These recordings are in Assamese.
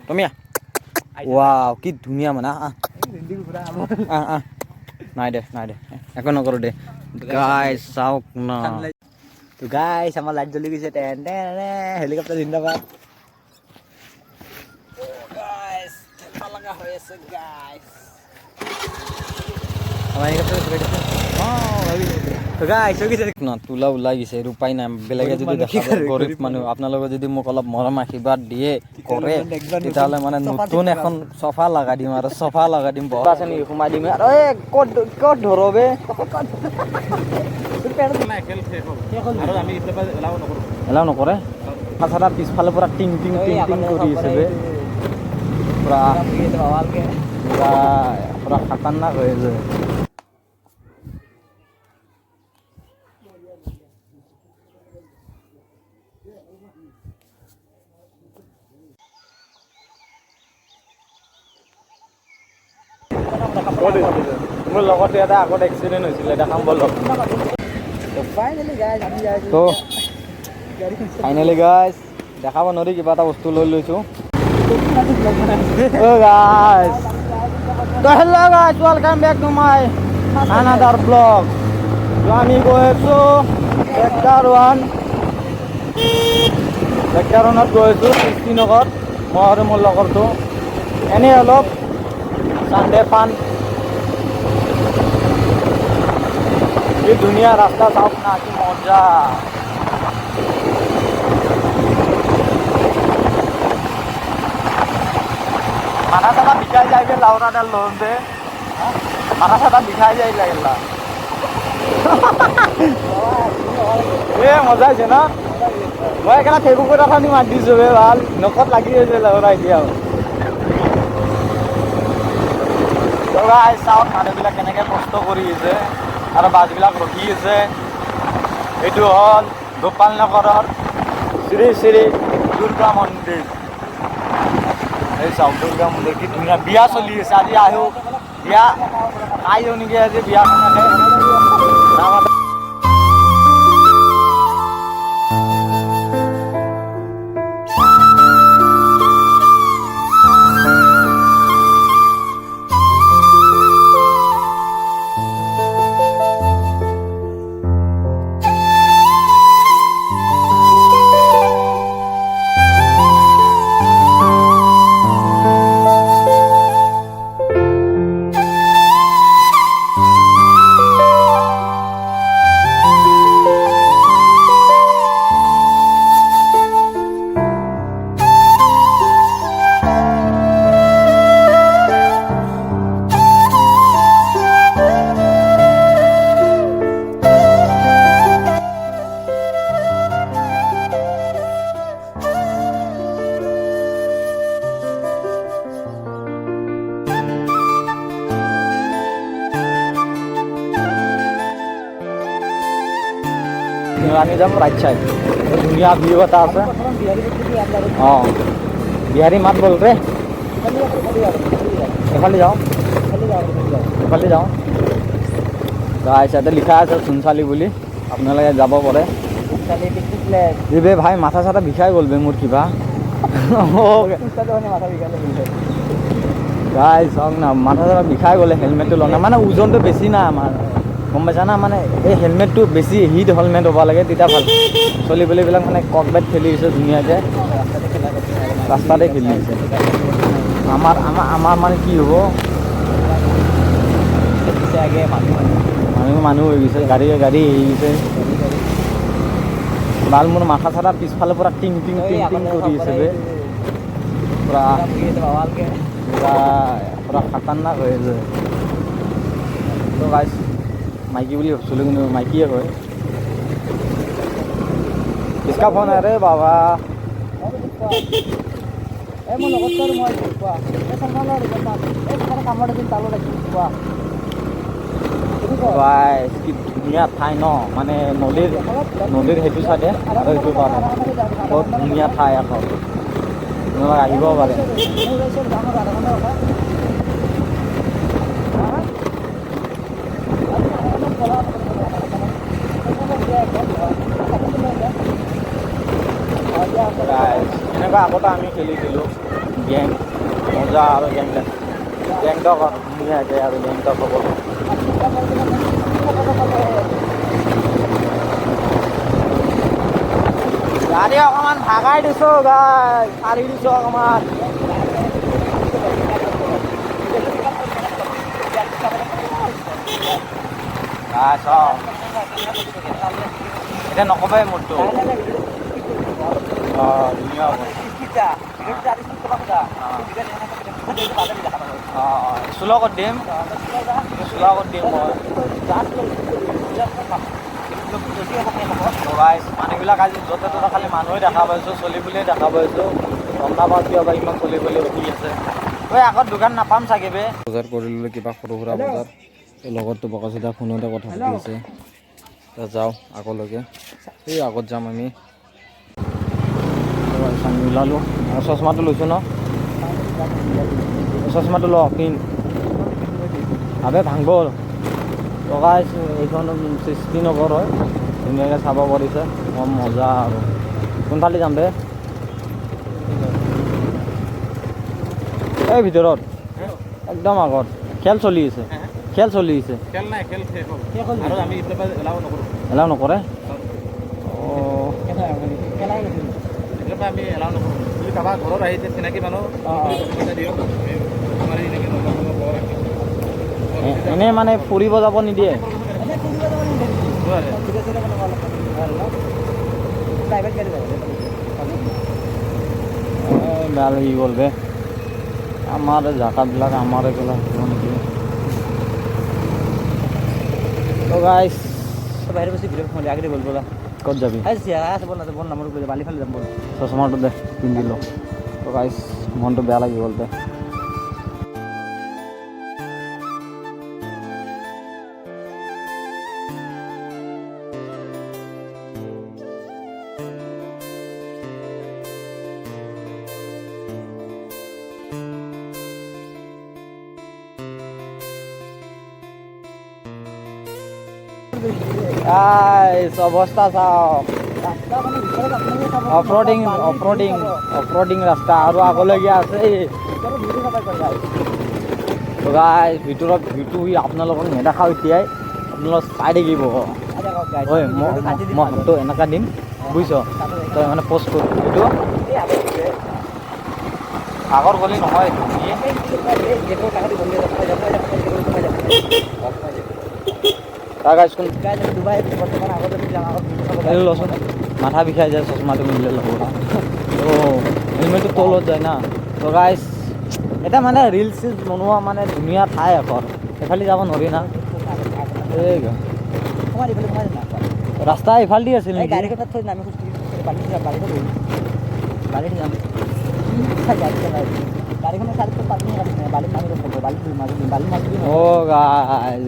টমিয়া, ৱাও, কি ধুনীয়া মানে। আহ আহ আহ, নাই দে, নাই দে, একো নকৰোঁ দে। গাইজ, চাওক না। তো গাইছ, আমাৰ লাইট জ্বলি গৈছে। টেন টেন, হেলিকপ্টাৰ জিন্দাবাদ। লগা হৈ আছে গাইছ। আমাৰ হেলিকপ্টাৰ। তো গাইছ, হৈ গৈছে। না, তোলা ওলাই গৈছে, এইটো উপায় নাই। বেলেগে গৰীব যদি মানুহ দেখা কি পায়, কৰে? গৰীব গৰীব মানুহ, আপোনালোকে যদি মোক অলপ মৰম আশীৰ্বাদ দিয়ে কৰে, তেতিয়াহ'লে তেতিয়াহ'লে মানে চফা নতুন ঠিক এখন চফা লগাই দিম আৰু চফা লগাই দিম। বহুত আছে নেকি, সোমাই দিম আৰু। এই ক'ত ক'ত ধৰবে? আৰু আমি এতিয়াৰ পৰা এলাও নকৰোঁ। এলাও নকৰে। মাথা পিছফালে পুৰা টিং টিং টিং টিং কৰি আছে বে। পুৰা পুৰা পুৰা খাতাৰনাক হৈ আছে। মোৰ লগতে এটা আগত এক্সিডেণ্ট হৈছিলে, দেখাম বলক। ফাইনেলি গাইছ, আমি যাই তো ফাইনেলি গাইছ, দেখাব নোৱাৰি, কিবা এটা বস্তু লৈ লৈছোঁ। অ' গাইছ, তো hello guys, welcome back to my another vlog. তো আমি গৈ আছোঁ ছেক্টৰ 1, ছেক্টৰ 1ত গৈ আছোঁ, সৃষ্টিনগৰ। মই আৰু মোৰ লগৰটো এনেই অলপ চানডে ফান। কি ধুনীয়া ৰাস্তা, চাওক না, কি মজা। মাথা চাথা বিষাই যায় বে, লাউৰাডাল লওঁতে মাথা চাথা বিষাই যায় লাগিলা। এ মজা হৈছে ন? মই সেইকাৰণে ফেচবুকত এখন মাত দিছোঁ বে, ভাল নখত লাগি আছে লাউৰা এতিয়াও। তো গাইছ, চাওক মানুহবিলাক কেনেকৈ কষ্ট কৰি আছে আৰু বাছবিলাক ৰখি আছে। এইটো হ'ল গোপাল নগৰৰ শ্ৰী শ্ৰী দুৰ্গা মন্দিৰ। এই চাওক দুৰ্গা মন্দিৰ, কি ধুনীয়া। বিয়া চলি আছে আজি, আহো বিয়া খাই যাওঁ নেকি আজি বিয়াখনতে। নাম আমি যাম ৰাইট চাইড, ধুনীয়া ভিউ এটা আছে। অঁ, বিহাৰী মাত বল ৰে। এফালে যাওঁ, এফালে যাওঁ। গাইছ, ইয়াতে লিখা আছে চুনচালি বুলি, আপোনালোকে যাব পাৰে। বে ভাই, মাথা চাথা বিষাই গ'ল বে মোৰ কিবা। গাইছ, চাওক না, মাথা চাথা বিষাই গ'লে হেলমেটটো লওঁ না, মানে ওজনটো বেছি না আমাৰ, গম পাইছা না? মানে এই হেলমেটটো বেছি হিট হেলমেট হ'ব লাগে, তেতিয়া ভাল। চলি পেলিবিলাক মানে ককবেট খেলি আছে ধুনীয়াকৈ, ৰাস্তাতে খেলি আছে। আমাৰ মানে কি হ'ব, মানুহ মানুহ হৈ গৈছে, গাড়ী গাড়ী আহি গৈছে। ভাল, মোৰ মাথা চাথা পিছফালে পুৰা টিং টিং টিং টিং কৰি আছে বে। পুৰা পুৰা পুৰা খাতাৰনাক হৈ আছে। তো গাইছ, মাইকী বুলি ভাবছিলোঁ, কিন্তু মাইকীয়ে কয়। কিসকা ফোন আৰে বাবা? এই মই লগত আৰু মই কোৱা, এই চলমান আৰু এই কামত এদিন তালত ৰাখিছোঁ, কোৱা। গাইছ, কি ধুনীয়া ঠাই ন? মানে নদীৰ সেইটো চাইডে আৰু সেইটো পাৰে, বহুত ধুনীয়া ঠাই এখন, আপোনালোক আহিব পাৰে। গাইছ, এনেকুৱা আগতে আমি খেলিছিলোঁ। গেং মজা আৰু গেংটক গেংটক আৰু ধুনীয়াকৈ আৰু গেংটক হ'ব। গাড়ী অকণমান ভাগাই দিছোঁ গাই, চাৰি দিছোঁ অকণমান। এতিয়া নকবাই মোৰটো। অঁ, ধুনীয়া হ'ব। অঁ অঁ, চোলা ক'ত দিম? চোলা ক'ত দিম মই? মানুহবিলাক আজি য'তে ত'তে খালি মানুহে দেখা পাইছোঁ, চলি বুলিয়ে দেখা পাইছোঁ। গম নাপাওঁ কিয় বা ইমান চলি বুলি ৰখি আছে। ঐ, আগত দোকান নাপাম চাগে বে। বজাৰ কৰিলোঁ কিবা সৰু সুৰা বজাৰ। এই লগৰটো বকাচোদা ফোনতে কথা পাতি আছে। যাওঁ আগলৈকে, এই আগত যাম আমি। আমি ওলালোঁ। চশমাটো লৈছোঁ ন? চশমাটো ল, কিন। আবে ভাংব টকা। এইখন সৃষ্টি নগৰ হয়, ধুনীয়াকৈ চাব পাৰিছে। বৰ মজা। আৰু কোনফালে যাম বে? এই ভিতৰত একদম আগত খেল চলি আছে, খেল চলি আছে। খেল নাই, খেল শেষ হ'ল। আৰু আমি এইফালৰ পৰা এলাও নকৰোঁ। এলাও নকৰে? অঁ। এইফালৰ পৰা আমি এলাও নকৰোঁ। যদি কাৰোবাৰ ঘৰত আহিছে চিনাকি মানুহ, পইচা দিয়ক, আমাৰ এনেকৈ নকৰোঁ। এনেই মানে ফুৰিব যাব নিদিয়ে? প্ৰাইভেট গাড়ী যাব। বেয়া লাগি গ'ল বে। আমাৰ জাগাবিলাক আমাৰ এইবিলাক হ'ব নেকি? তো গাইছ, বাহিৰত বেছি ভিতৰত সোমালি আগতে বল বলা। ক'ত যাবি? এই চিয়াৰা আছে, বল না, বল না, মোৰ বালি ফালে যাম বল। চশমাটো দে, পিন্ধি ল। তো গাইছ, মনটো বেয়া লাগি গ'ল বে। গাইছ, অৱস্থা চাওক। ৰাস্তা মানে ভিতৰত আপোনালোকে চাব। অফৰোডিং, অফৰোডিং, অফৰোডিং ৰাস্তা। আৰু আগলৈকে আছে। ভিতৰত ভিডিঅ' চাব পাৰিব গাইছ। তো গাইছ, ভিতৰত ভিউটো আপোনালোকক নেদেখাওঁ এতিয়াই, আপোনালোক চাই থাকিব। ঐ, মই হাতটো এনেকুৱা দিম, বুজিছ? তই মানে পষ্ট কৰি এইটো আগৰ গলি নহয় এইটো। গাইছ, কোন লচোন, মাথা বিষাই যায় চশমাটো পিন্ধিলে ল'ব। ত' হেলমেটটো তলত যায় না। তো গাইছ, এটা মানে ৰিলচ চিলচ বনোৱা মানে ধুনীয়া ঠাই এখন। এইফালে যাব নোৱাৰি না। এই ৰাস্তা এইফালেদি আছিল নেকি? অ'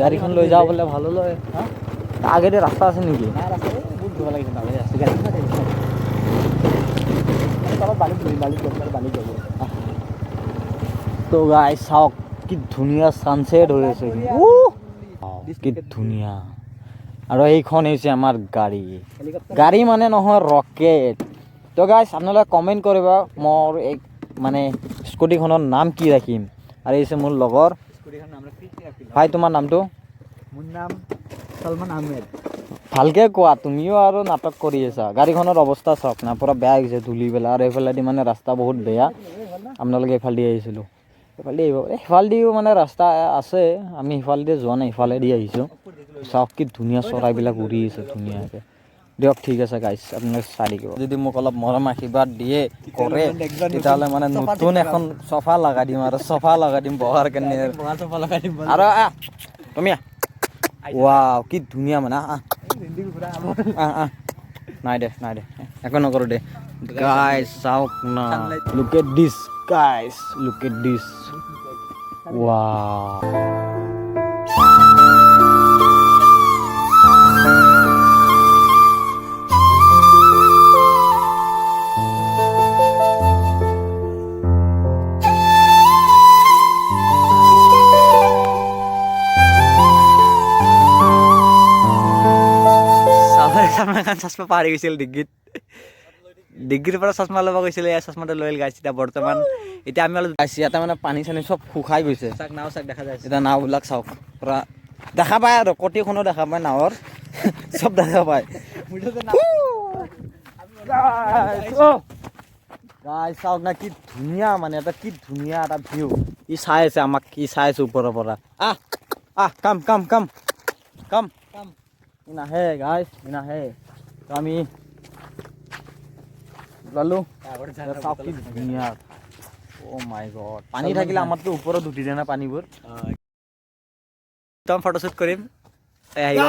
গাড়ীখন লৈ যাওঁ বোলে, ভালো লয়। আগেদি ৰাস্তা আছে নেকি? তো গাইছ, চাওক কি ধুনীয়া ছানছেট হৈ আছে, কি ধুনীয়া। আৰু এইখন হৈছে আমাৰ গাড়ী, গাড়ী মানে নহয়, ৰকেট। তো গাইছ, আপোনালোকে কমেণ্ট কৰিব মোৰ এই মানে স্কুটিখনৰ নাম কি ৰাখিম। আৰু এই হৈছে মোৰ লগৰ ভাই, তোমাৰ নামটো? মোৰ নাম সলমান আহমেদ। ভালকে কোৱা, তুমিও আৰু নাটক কৰি আছা। গাড়ীখনৰ অৱস্থা চাওক না, পূৰা বেয়া হৈ গৈছে ধূলি পেলাই। আৰু এইফালেদি মানে ৰাস্তা বহুত বেয়া। আপোনালোকে এইফালেদি আহিছিলোঁ, এইফালেদি আহিব। সেইফালেদিও মানে ৰাস্তা আছে, আমি সিফালেদি যোৱা নাই, সিফালেদি আহিছোঁ। চাওক কি ধুনীয়া চৰাইবিলাক উৰি আছে ধুনীয়াকৈ। দিয়ক, ঠিক আছে গাইছ, আপোনালোকে চাই থাকিব। যদি মোক অলপ মৰম আশীৰ্বাদ দিয়ে কৰে, তেতিয়াহ'লে মানে নতুন এখন চফা লগাই দিম, আৰু চফা লগাই দিম বহাৰ কাৰণে। আৰু আহ তুমি আহ। ৱাও, কি ধুনীয়া মানে। আহ আহ আহ, নাই দে, নাই দে, একো নকৰোঁ দে। গাইছ, চাওক না, look at this guys, look at this, wow. Salman Khan চশমা পাহৰি গৈছিল ডিগ্ৰীত, ডিগ্ৰীৰ পৰা চশমা ল'ব গৈছিলে, চশমাটো লৈ গাইছে। এতিয়া বৰ্তমান এতিয়া আমি অলপ ইয়াতে মানে পানী চানী চব শুকাই গৈছে। চাক, নাও চাক দেখা যায়। এতিয়া নাওবিলাক চাওক, পূৰা দেখা পায় আৰু কটিখনো দেখা পায়, নাৱৰ চব দেখা পায়। গাইছ, চাওক না, কি ধুনীয়া, মানে এটা কি ধুনীয়া এটা ভিউ। ই চাই আছে আমাক, ই চাই আছে ওপৰৰ পৰা। আহ আহ, কাম কাম কাম কাম। ই নাহে গাইছ, ই নাহে। তো আমি ওলালো। চাওক কি ধুনীয়া। অ' মাই গড, পানী থাকিলে আমাৰতো ওপৰত উঠি যায় না পানীবোৰ। একদম ফটোশ্বুট কৰিম। এই আহিব।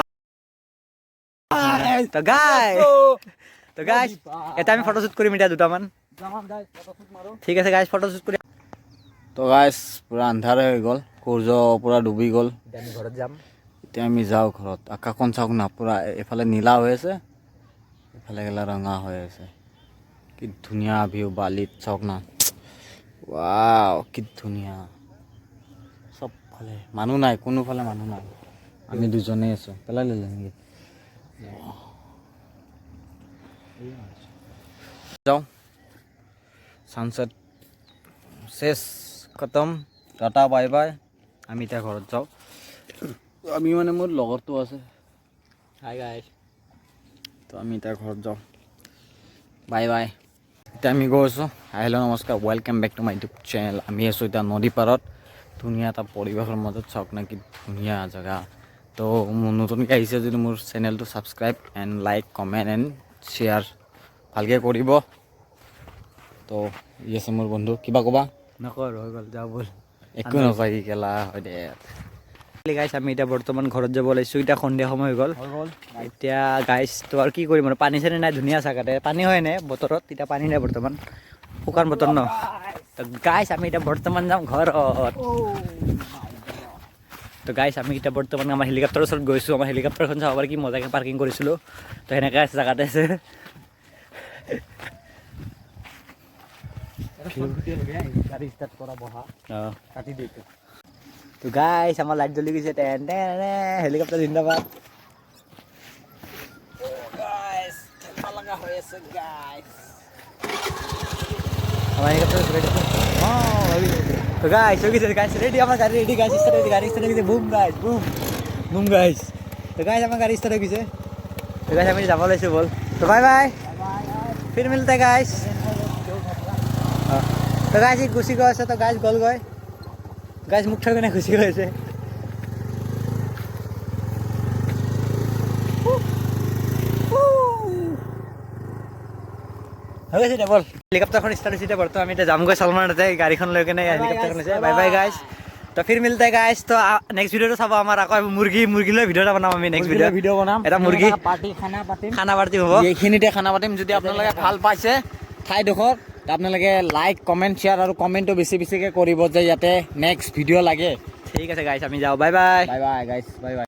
তো গাইছ, এটা আমি ফটোশ্বুট কৰিম এতিয়া দুটামান। ঠিক আছে গাইছ, ফটোশ্বুট কৰি তো গাইছ, পূৰা আন্ধাৰে হৈ গ'ল, সূৰ্য পূৰা ডুবি গ'ল। এতিয়া আমি ঘৰত যাম। এতিয়া আমি যাওঁ ঘৰত। আকাশখন চাওক না, পূৰা এইফালে নীলা হৈ আছে, এইফালে গেলা ৰঙা হৈ আছে। কি ধুনীয়া ভিউ বালিত, চাওক না। ৱাও, কি ধুনীয়া। চবফালে মানুহ নাই, কোনোফালে মানুহ নাই, আমি দুজনেই আছোঁ। পেলাই ল'লে নেকি? যাওঁ, ছানছেট শেষ, খতম, টাটা, বাই বাই। আমি এতিয়া ঘৰত যাওঁ। আমি মানে মোৰ লগৰটো আছে। Hi guys. তো আমি এতিয়া ঘৰত যাওঁ, বাই বাই। এতিয়া আমি গৈ আছোঁ। হেল্ল', নমস্কাৰ, welcome back to my YouTube channel. আমি আছোঁ এতিয়া নদী পাৰত, ধুনীয়া এটা পৰিৱেশৰ মাজত। চাওক না, কি ধুনীয়া জেগা। তো মোৰ নতুনকৈ আহিছে যদি মোৰ চেনেলটো subscribe and like, comment and share ভালকৈ কৰিব। তো ই আছে মোৰ বন্ধু, কিবা ক'বা? নকওঁ আৰু, হৈ গ'ল, যাওঁ ব'ল। একো নকয় কি, কেলা হয় দে। গাইছ, আমি এতিয়া বৰ্তমান ঘৰত যাব ওলাইছোঁ। এতিয়া সন্ধিয়া সময় হৈ গ'ল। হৈ গ'ল। এতিয়া গাইছ, তো আৰু কি কৰিম আৰু, পানী চানী নাই। ধুনীয়া জেগাতে পানী হয় নে বতৰত, এতিয়া পানী নাই বৰ্তমান, শুকান বতৰ ন। তো গাইছ, আমি এতিয়া বৰ্তমান যাম ঘৰত। তো গাইছ, আমি এতিয়া বৰ্তমান আমাৰ হেলিকপ্টাৰৰ ওচৰত গৈছোঁ। আমাৰ হেলিকপ্টাৰখন চাব পাৰি, কি মজাকৈ পাৰ্কিং কৰিছিলোঁ। তো সেনেকৈ আছে, জেগাতে আছে। গাড়ী ষ্টাৰ্ট কৰা বহা। অঁ। কাটি দিয়ে। তো গাইছ, আমাৰ লাইট জ্বলি গৈছে। টেন টেন, হেলিকপ্টাৰ জিন্দাবাদ। লগা হৈ আছে গাইছ। আমাৰ হেলিকপ্টাৰ ৰেডি। তো গাইছ, হৈ গৈছে গাইছ, ৰেডি। আমাৰ গাড়ী ৰেডি গাইছ, ষ্টাৰ্ট হৈছে। গাড়ী ষ্টাৰ্ট হৈ গৈছে। বুম গাইছ, বুম বুম গাইছ। তো গাইছ, আমাৰ গাড়ী ষ্টাৰ্ট হৈ গৈছে। তো গাইছ, আমি যাব লৈছোঁ, ব'ল। তো বাই বাই, फिर मिलते গাইছ। তো গাইছ, ই গুচি গৈ আছে। তো গাইছ, গ'ল গৈ। গাইছ, মোক থৈ কেনে গুচি গৈছে। হৈ গৈছে এতিয়া, ব'ল। হেলিকপ্টাৰখন ষ্টাৰ্ট হৈছে এতিয়া বৰ্তমান। আমি এতিয়া যামগৈ চলমান তাতে গাড়ীখন লৈ কেনে। হেলিকপ্টাৰখন হৈছে। বাই বাই গাইছ, তো फिर मिलते গাইছ। তো নেক্সট ভিডিঅ'টো চাব আমাৰ। আকৌ মুৰ্গী লৈ ভিডিঅ' এটা বনাম আমি নেক্সট ভিডিঅ'। ভিডিঅ' বনাম। এটা মুৰ্গী পাৰ্টি, খানা পাতিম। খানা পাৰ্টি হ'ব। এইখিনিতে খানা পাতিম। যদি আপোনালোকে ভাল পাইছে ঠাইডোখৰ, আপোনালোকে লাইক, কমেণ্ট, শ্বেয়াৰ আৰু কমেণ্টটো বেছি বেছিকৈ কৰিব যে ইয়াতে নেক্সট ভিডিঅ' লাগে। ঠিক আছে গাইছ, আমি যাওঁ। Bye bye. Bye bye guys, bye bye.